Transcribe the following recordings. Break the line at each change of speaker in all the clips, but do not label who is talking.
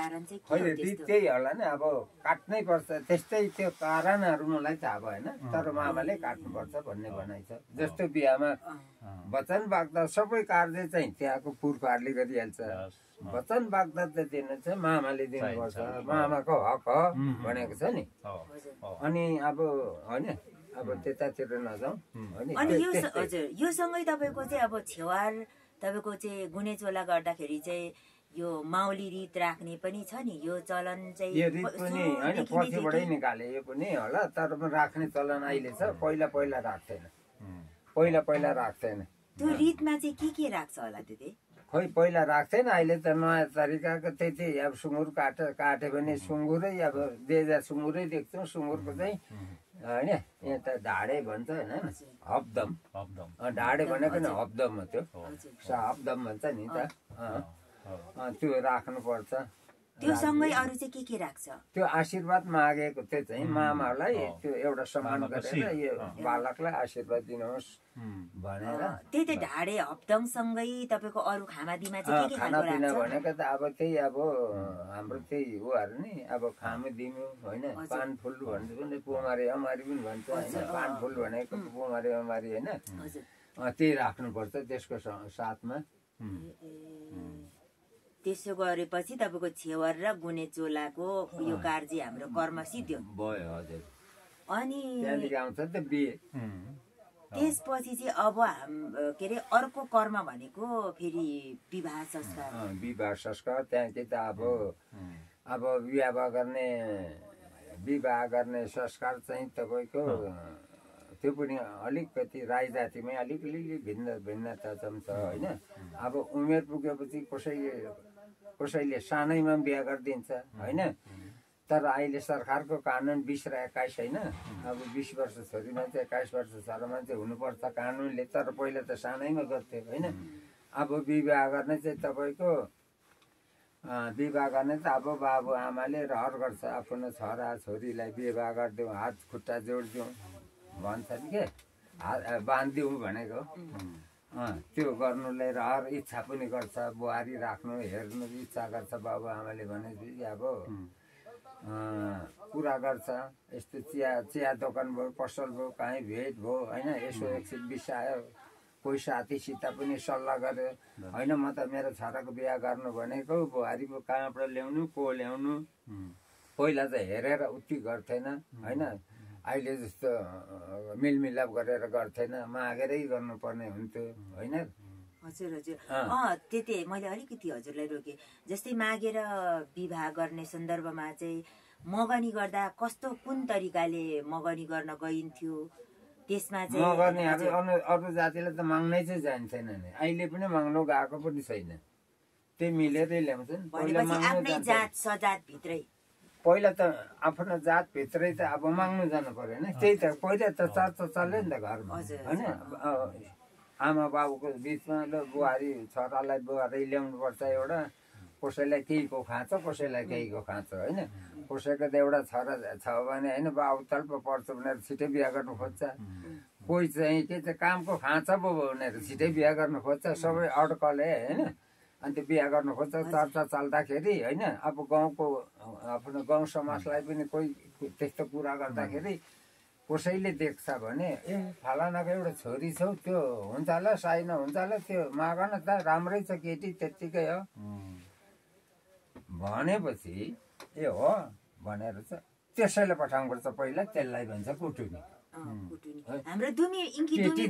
कारण चाहिँ के हो
होइन
त्यस्तो?
त्यही होला नि अब काट्नै पर्छ त्यस्तै त्यो कारणहरू मलाई थाहा भएन तर मामाले काट्नुपर्छ भन्ने भनाइ छ जस्तो बिहामा वचन बाग्दा सबै कार्य चाहिँ त्यहाँको पुर्खाहरूले गरिहाल्छ वचन बाग्दा त दिनु चाहिँ मामाले दिनुपर्छ मामाको हक हो भनेको छ नि अनि अब होइन अब त्यतातिर नजाउँ
अनि यो हजुर यो सँगै तपाईँको चाहिँ अब छेवार तपाईँको चाहिँ गुनेचोला गर्दाखेरि चाहिँ यो माउली रीत राख्ने पनि छ नि यो चलन चाहिँ
यो रीत पनि होइन पछिबाटै निकाले यो पनि होला तर राख्ने चलन अहिले छ पहिला पहिला राख्थेन
त्यो रीतमा चाहिँ के राख्छ होला त्यो चाहिँ
खोइ पहिला राख्थेन अहिले त नयाँ तरिकाको त्यति अब सुँगुर काट्यो भने सुँगुरै अब देजा सुँगुरै देख्छौँ सुँगुरको चाहिँ होइन यहाँ त ढाडे भन्छ होइन हप्दम ढाडे भनेको नि हप्दम हो त्यो हप्दम भन्छ नि त त्यो राख्नुपर्छ
त्यो सँगै अरू चाहिँ के राख्छ
त्यो आशीर्वाद मागेको त्यो चाहिँ मामालाई त्यो एउटा सम्मान गरेर यो बालकलाई आशीर्वाद दिनुहोस् भनेर
त्यही त ढाडे हप्दङ सँगै तपाईँको अरू खानापिना चाहिँ के
खानापिना भनेको त अब त्यही अब हाम्रो त्यही उहरू नि अब खानु दिनु होइन पान फुल भन्छ पनि पुमारी अमारी पनि भन्छ होइन पान फुल भनेको पुमारी अमारी होइन त्यही राख्नुपर्छ त्यसको साथमा
त्यसो गरेपछि तपाईँको छेवर र गुनेचोलाको यो कार्य हाम्रो कर्म सिद्ध्यो
भयो हजुर
अनि
त्यहाँदेखि आउँछ त बिहे
त्यसपछि चाहिँ अब के अरे अर्को कर्म भनेको फेरि विवाह संस्कार
त्यहाँदेखि त अब विवाह गर्ने संस्कार चाहिँ तपाईँको त्यो पनि अलिकति राई जातिमै अलिकति भिन्नता चाहिँ छ होइन अब उमेर पुगेपछि कसैले सानैमा बिहा गरिदिन्छ होइन तर अहिले सरकारको कानुन 20 र 21 होइन अब 20 वर्ष छोरी मान्छे 21 वर्ष छोरा मान्छे हुनुपर्छ कानुनले तर पहिला त सानैमा गर्थ्यो होइन अब विवाह गर्ने चाहिँ तपाईँको अब बाबु आमाले रहर गर्छ आफ्नो छोरा छोरीलाई विवाह गरिदिउँ हात खुट्टा जोडिदिउँ भन्छन् के बाँधिदिउँ भनेको त्यो गर्नुलाई रहर इच्छा पनि गर्छ बुहारी राख्नु हेर्नु इच्छा गर्छ बाबु आमाले भनेपछि अब कुरा गर्छ यस्तो चिया दोकान भयो पसल भयो कहीँ भेट भयो होइन यसो एकछिन बिसायो कोही साथीसित पनि सल्लाह गर्यो होइन म त मेरो छोराको बिहा गर्नु भनेको बुहारी कहाँबाट ल्याउनु को ल्याउनु पहिला त हेरेर उति गर्थेन होइन अहिले जस्तो मिलमिलाप गरेर गर्थेन मागेरै गर्नुपर्ने हुन्थ्यो होइन
हजुर त्यति मैले अलिकति हजुरलाई रोकेँ जस्तै मागेर विवाह गर्ने सन्दर्भमा चाहिँ मगनी गर्दा कस्तो कुन तरिकाले मगनी गर्न गइन्थ्यो त्यसमा चाहिँ
मगनीहरू अरू जातिले त माग्नै चाहिँ जान्थेन नि अहिले पनि माग्नु गएको पनि छैन त्यही मिलेरै ल्याउँछन् पहिला त आफ्नो जातभित्रै त अब माग्नु जानु पर्यो होइन त्यही त पहिला त चर्चा चल्यो नि त घरमा होइन आमा बाबुको बिचमा ल बुहारी छोरालाई बुहारी ल्याउनुपर्छ एउटा कसैलाई केहीको खाँचो कसैलाई केहीको खाँचो होइन कसैको त एउटा छोरा छ भने होइन बाबु तल्प पर्छ भनेर छिटै बिहा गर्नु खोज्छ कोही चाहिँ के चाहिँ कामको खाँचो पो भनेर छिटै बिहा गर्नु खोज्छ सबै अड्कले होइन अनि त्यो बिहा गर्नु खोज्छ चर्चा चल्दाखेरि होइन अब गाउँको आफ्नो गाउँ समाजलाई पनि कोही त्यस्तो कुरा गर्दाखेरि कसैले देख्छ भने ए फलानाको एउटा छोरी छौ त्यो हुन्छ होला साइन हुन्छ होला त्यो माग न त राम्रै छ केटी त्यत्तिकै हो भनेपछि ए हो भनेर चाहिँ त्यसैले पठाउनुपर्छ पहिला त्यसलाई भन्छ कुटुनी
हाम्रो दुमी इङ्की दुमी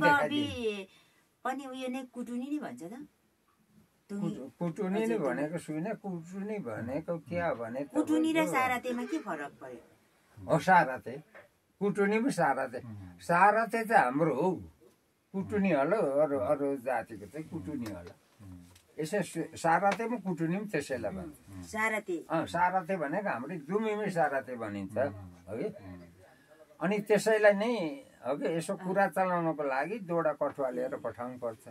पनि उयो नै कुटुनी नै भन्छ त
कुटुनी नै भनेको सुइन कुटुनी भनेको के हो भने
कुटुनी र सारातेमा के फरक पर्यो
हो साराते कुटुनी पनि साराते चाहिँ हाम्रो हो कुटुनी होला अरू अरू जातिको चाहिँ कुटुनी होला यसो साराते पनि कुटुनी पनि त्यसैलाई भन्छ साराते भनेको हाम्रो दुमीमै साराते भनिन्छ है अनि त्यसैलाई नै हो कि यसो कुरा चलाउनको लागि दोडा कठुवा लिएर पठाउनु पर्छ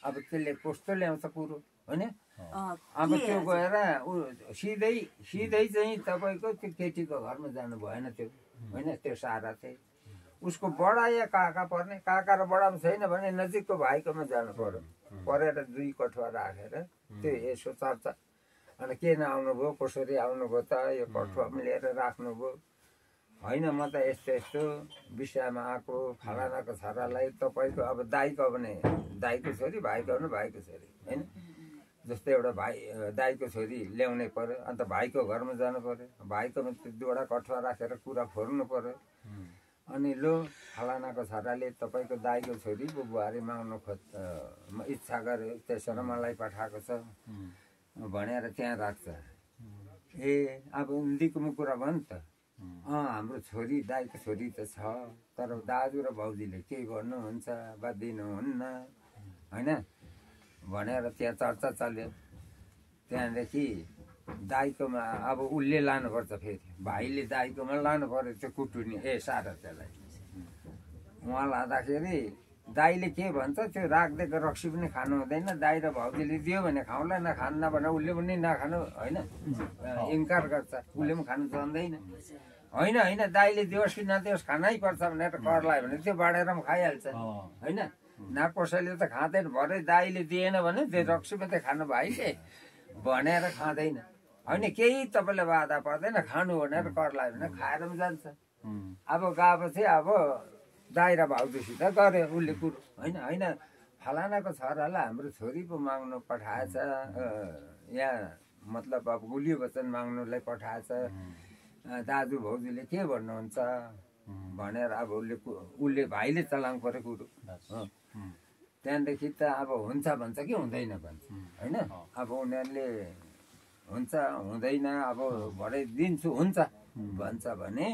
अब त्यसले कस्तो ल्याउँछ कुरो होइन अब त्यो गएर सिधै चाहिँ तपाईँको त्यो केटीको घरमा जानु भएन त्यो होइन त्यो साराते उसको बडा या काका पर्ने काका र बडा पनि छैन भने नजिकको भाइकोमा जानु पर्यो परेर 2 कठुवा राखेर त्यो यसो चर्चा अनि के नआउनुभयो, कसरी आउनुभयो त, यो कठुवा पनि लिएर राख्नुभयो, होइन म त यस्तो यस्तो विषयमा आएको, फलानाको छोरालाई तपाईँको अब दाइको भने दाइको छोरी, भाइको भने भाइको छोरी, होइन। जस्तै एउटा भाइ दाइको छोरी ल्याउनै पर्यो, अन्त भाइको घरमा जानु पर्यो, भाइकोमा त्यो दुईवटा कठुवा राखेर कुरा फोर्नु पर्यो। अनि लो फलानाको छोराले तपाईँको दाइको छोरी बुहारी माग्नु इच्छा गर्यो, त्यसो मलाई पठाएको छ भनेर त्यहाँ राख्छ। ए अब दिकुमा कुरा भयो नि त, हाम्रो छोरी दाइको छोरी त छ, तर दाजु र भाउजूले केही गर्नुहुन्छ वा दिनुहुन्न, होइन भनेर त्यहाँ चर्चा चल्यो। त्यहाँदेखि दाइकोमा अब उसले लानुपर्छ, फेरि भाइले दाइकोमा लानु पर्यो त्यो कुटुनी सारा त्यसलाई। उहाँ लाँदाखेरि दाइले के भन्छ, त्यो राखिदिएको रक्सी पनि खानु हुँदैन, दाइ र भाउजूले दियो भने खाउँला, नखान्न भने उसले पनि नखानु, होइन इन्कार गर्छ, उसले पनि खानु जान्दैन। होइन होइन दाइले दियोस् कि नदियोस् खानै पर्छ भनेर कर लाग्यो भने त्यो बाँडेर पनि खाइहाल्छ, होइन। न कसैले त खाँदैन, भरे दाइले दिएन भने त्यो रक्सी मात्रै खानु भाइले भनेर खाँदैन, होइन केही तपाईँले बाधा पर्दैन, खानु भनेर कर लाग्यो भने खाएर पनि जान्छ। अब गएपछि अब दाइ र भाउजूसित गऱ्यो उसले कुरो, होइन होइन फलानाको छोरालाई हाम्रो छोरी पो माग्नु पठाएछ, यहाँ मतलब अब गुलियो वचन माग्नुलाई पठाएछ, दाजु भाउजूले के भन्नुहुन्छ भनेर अब उसले भाइले चलाउनु पर्यो कुरो। त्यहाँदेखि त अब हुन्छ भन्छ कि हुँदैन भन्छ, होइन। अब उनीहरूले हुन्छ हुँदैन, अब भरे दिन्छु हुन्छ भन्छ भने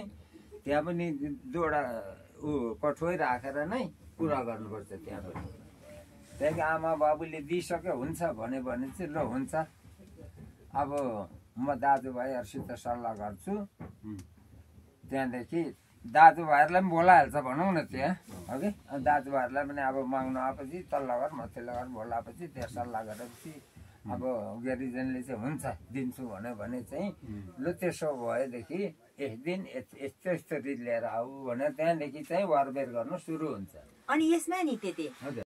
त्यहाँ पनि दुईवटा कठुवै राखेर नै कुरा गर्नुपर्छ त्यहाँ पनि। त्यहाँदेखि आमा बाबुले दिइसक्यो हुन्छ भने चाहिँ ल हुन्छ, अब म दाजुभाइहरूसित सल्लाह गर्छु, त्यहाँदेखि दाजुभाइहरूलाई पनि बोलाइहाल्छ भनौँ न त्यहाँ, हगि दाजुभाइहरूलाई पनि अब माग्नु आएपछि तल्ला घर माथिल्लो घर बोलाएपछि त्यहाँ सल्लाह गरेपछि अब ग्यारिजनले चाहिँ हुन्छ दिन्छु भन्यो भने चाहिँ लु त्यसो भएदेखि एक दिन यस्तो यस्तो रित लिएर आऊ भनेर त्यहाँदेखि चाहिँ वारबेर गर्नु सुरु हुन्छ।
अनि यसमा नि त्यति